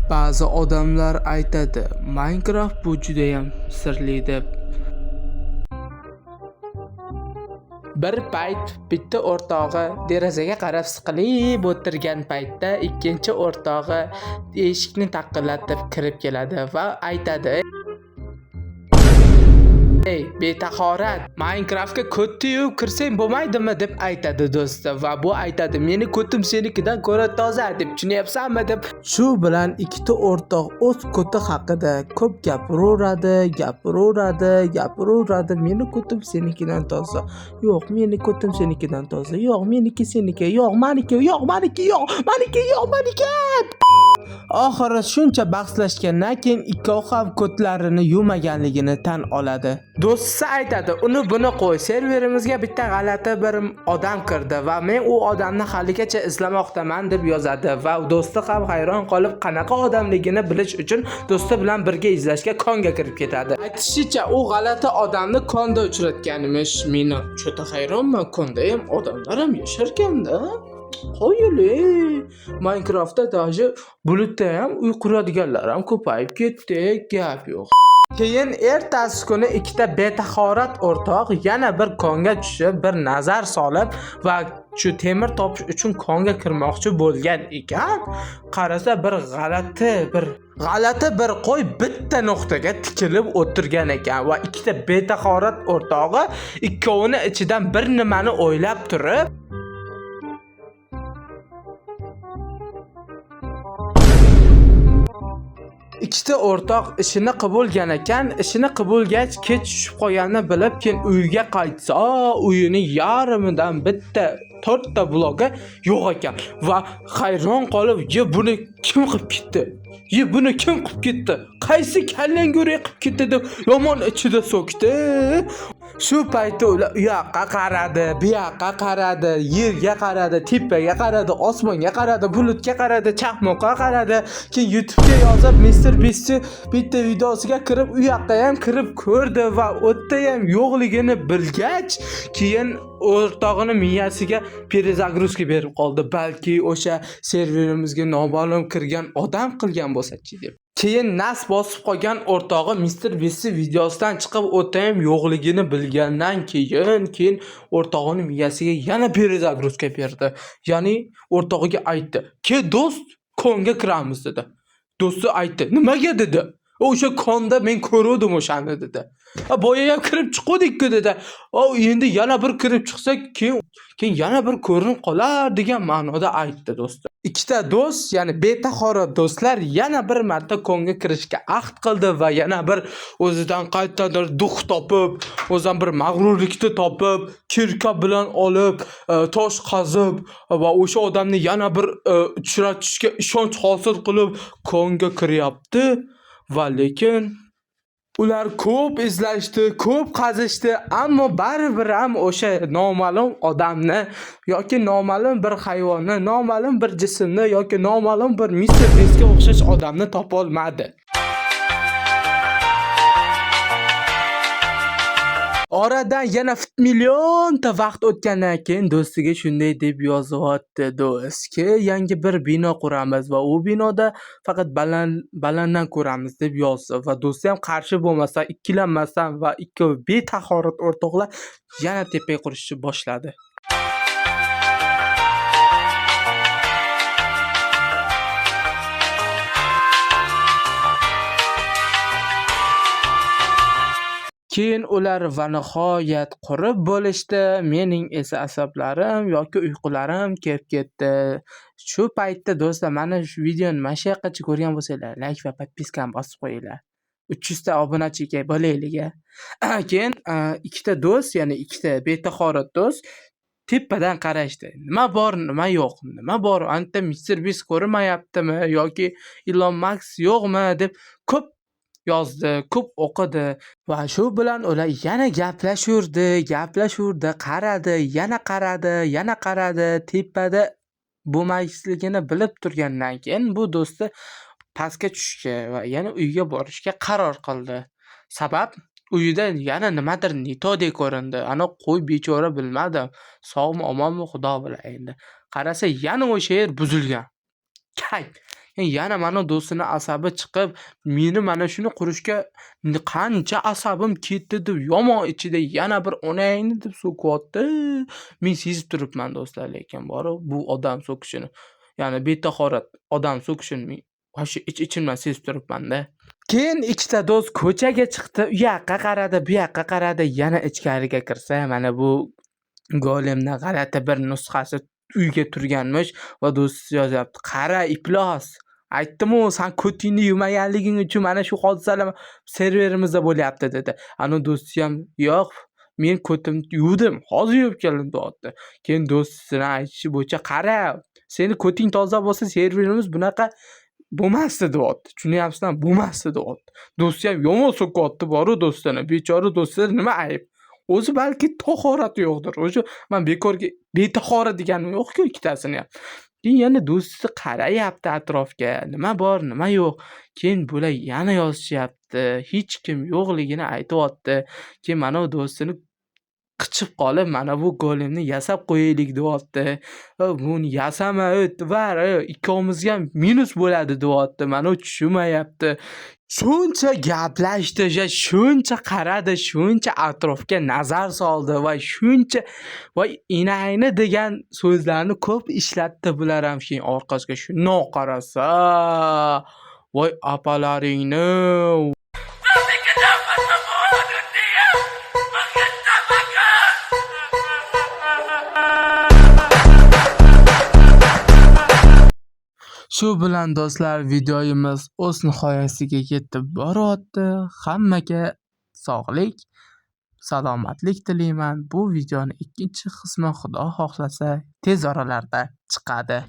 Ba'zi odamlar aytadi, Minecraft bu judayam sirli deb. Bir payt bitta o'rtog'i derazaga qarab siqilib o'tirgan paytda ikkinchi o'rtog'i eshikni taqillatib kirib keladi va aytadi: "Ey betahorat, Minecraftga ko'tni yuvib kirsang bo'lmaydimi?" deb aytadi do'sti va bu aytadi: "Meni ko'tim senikidan ko'ra toza deb tushunyapsanmi?" deb. Shu bilan ikkita o'rtoq o'z ko'ti haqida ko'p gapiraveradi, gapiraveradi, gapiraveradi. Meni ko'tim senikidan toza. Yo'q, meni ko'tim senikidan toza. Yo'q, meniki seniki. Yo'q, maniki. Yo'q, maniki. Yo'q, maniki. Yo'q, maniki. Oxiri shuncha bahslashgandan keyin ikkovi ham ko'tlarini yuvmaganligini tan oladi. Do'stisi aytadi: "Uni buni qo'y, serverimizga bitta g'alati bir odam kirdi va men u odamni haligacha izlamoqdaman" deb yozadi va do'sti ham hayron qolib, qanaqa odamligini bilish uchun do'sti bilan birga izlashga konga kirib ketadi. Aytishicha, u g'alati odamni konda uchratgan emish. Meni cho'ta hayronman, konda ham odamlar ham yasharkan-da. Qo'yili. Minecraftda даже bulutda ham uy quradiganlar ham ko'payib ketdi, gap yo'q. Keyin ertasi kuni ikkita betahorat o'rtoq yana bir konga tushib, bir nazar solib va shu temir topish uchun konga kirmoqchi bo'lgan ekan. Qarasa bir g'alati bir qo'y bitta nuqtaga tikilib o'tirgan ekan va ikkita betahorat o'rtog'i ikkovini ichidan bir nimani o'ylab turib ikkita o'rtoq ishini qilib bo'lgan ekan. Ishini qilib bo'lgach, kech tushib qolganini bilib, keyin uyiga qaytsa, uyini yarmidan bitta to'rtta bloki yo'q ekan va hayron qolib, "Ye, buni kim qilib ketdi? Ye, buni kim qilib ketdi? Qaysi kallanguri qilib ketdi?" deb yomon ichida so'kdi. Shu paytda ular u yoqqa qaradi, bu yoqqa qaradi, yerga qaradi, tepaga qaradi, osmonga qaradi, bulutga qaradi, chaqmoqqa qaradi. Keyin YouTube'ga yozib Mr. Beast'i bitta videosiga kirib, u yoqqa ham kirib ko'rdi va u yerda ham yo'qligini bilgach, keyin o'rtog'ini miyasiga перезагрузка berib qoldi. Balki o'sha serverimizga noma'lum kirgan odam qilgan bo'lsa-chi deb. Keyin nas bosib qolgan o'rtog'i Mr. Beast'i videosidan chiqib, u yerda ham yo'qligini bilgandan keyin o'rtog'ini miyasiga yana перезагрузка berdi. Ya'ni o'rtog'iga aytdi: "Ke do'st, konga kiramiz" dedi. Do'sti aytdi: "Nimaga?" dedi. "O'sha konda men ko'ruvdim o'shani" dedi. "A, boya ham kirib chiquvdik-ku" dedi. "O, endi yana bir kirib chiqsak, keyin yana bir ko'rinib qolar" degan ma'noda aytdi do'sti. Ikkita do'st, ya'ni betahorat do'stlar yana bir marta konga kirishga ahd qildi va yana bir o'zidan qayerdandir duh topib, o'zidan bir mag'rurlikni topib, kirka bilan olib, tosh qazib va o'sha odamni yana bir uchratishga ishonch hosil qilib konga kiryapti va lekin ular ko'p izlashdi, ko'p qazishdi, ammo baribir ham o'sha noma'lum odamni yoki noma'lum bir hayvonni, noma'lum bir jismni yoki noma'lum bir Mr. Beastga o'xshash odamni topolmadi. Oradan yana millionta vaqt o'tgandan keyin do'stiga shunday deb yozyapti: "Do'st, yangi bir bino quramiz va u binoda faqat balanddan ko'ramiz" deb yozdi va do'sti ham qarshi bo'lmasdan, ikkilanmasdan va ikkovi betahorat o'rtoqlar yana tepaga qurishni boshladi. Keyin ular va nihoyat qurib bo'lishdi. Mening esa asablarim yoki uyqularim kelib ketdi. Shu paytda do'stlar, mana shu videoni mana shu yoqqacha ko'rgan bo'lsanglar, like va podpiskani bosib qo'yinglar. 300 ta obunachiga bo'laylik-a. Keyin ikkita do'st, ya'ni ikkita betahorat do'st tepadan qarashdi. Nima bor, nima yo'q, nima bor, anta Mr. Beast ko'rinmayaptimi yoki Elon Musk yo'qmi deb ko'p yozdi, ko'p o'qidi va shu bilan ular yana gaplashurdi, gaplashurdi, qaradi, yana qaradi, yana qaradi. Tepada bo'lmasligini bilib turgandan keyin bu do'sti pastga tushishga va yana uyga borishga qaror qildi. Sabab uyida yana nimadir netodek ko'rindi. Ana qo'y bechora bilmadim, sog'mi, omonmi Xudo biladi endi. Qarasa yana o'sha yer buzilgan. Kayf. Yana mana do'stini asabi chiqib, meni mana shuni qurishga qancha asabim ketdi deb yomon ichida yana bir onangni deb so'kyapti. Men sezib turibman do'stlar, lekin borib bu odam so'kishini, ya'ni betahorat odam so'kishini men вообще ich-ichimdan sezib turibman-da. Keyin ikkita do'st ko'chaga chiqdi, u yoqqa qaradi, bu yoqqa qaradi, yana ichkariga kirsa, mana bu golemni g'alati bir nusxasi uyga turganmish va do'sti yozyapti: "Qara, iflos, aytdim-u, san ko'tingni yuvmaganliging uchun mana shu hodisalar serverimizda bo'lyapti" dedi. Ana do'sti ham: "Yo'q, men ko'timni yuvdim, hozir yuvib keldim" deyapti. Keyin do'stini aytishi bo'yicha: "Qara, seni ko'ting toza bo'lsa, serverimiz bunaqa bo'lmasdi" deyapti. Tushunyapsizmi? Bo'lmasdi deyapti. Do'sti ham yomon so'kyapti boru do'stini. Bechora do'stida nima ayb? O'zi balki tahorati yo'qdir. O'sha man bekorga betahorat deganim yo'q-ku ikkitasini ham. Keyin yana do'sti qarayapti atrofga, nima bor, nima yo'q. Keyin bular yana yozishyapti. Hech kim yo'qligini aytyapti. Keyin mana bu do'stini qichib qolib, mana bu golemni yasab qo'yaylik deyapti. Buni yasama, ey, tvar, ey, ikkovimizga ham minus bo'ladi deyapti. Mana u tushunmayapti. Shuncha gaplashdi, shuncha qaradi, shuncha atrofga nazar soldi va shuncha voy enangni degan so'zlarni ko'p ishlatdi bular ham. Keyin orqasiga shundoq qarasa, voy apalaringni. Shu bilan do'stlar, videomiz o'z nihoyasiga yetib boryapti. Hammaga sog'lik, salomatlik tilayman. Bu videoni ikkinchi qismi Xudo xohlasa tez oralarda chiqadi.